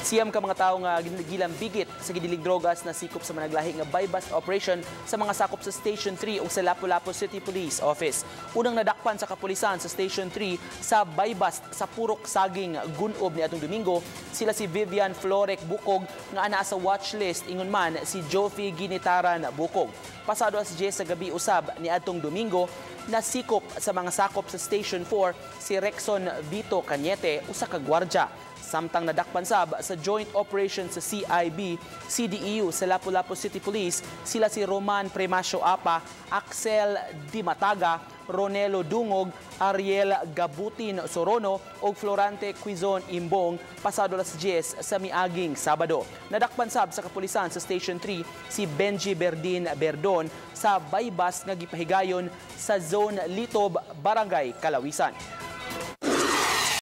9 ka mga tawo nga gilambigit sa gidiling drogas nasikop sa managlahi nga buy-bust operation sa mga sakop sa Station 3 ug sa Lapu-Lapu City Police Office. Unang nadakpan sa kapulisan sa Station 3 sa buy-bust sa Purok Saging, Gun-ob niadtong Domingo, sila si Vivian Florek Bukog nga anaa sa watch list, ingon man si Jofi Ginitaran Bukog. Pasado alas 10 sa gabi usab niadtong Domingo, nasikop sa mga sakop sa Station 4 si Rexon Vito Cañete, usa ka gwardya. Samtang nadakpan sab sa joint operation sa CIB, CDEU sa Lapu-Lapu City Police, sila si Roman Premasio Apa, Axel Dimataga, Ronelo Dungog, Ariel Gabutin Sorono ug Florante Quizon Imbong pasado alas 10 sa miaging Sabado. Nadakpan sab sa kapulisan sa Station 3 si Benji Berdin Berdon sa buy-bust nga gipahigayon sa Zone Litob, Barangay Kalawisan.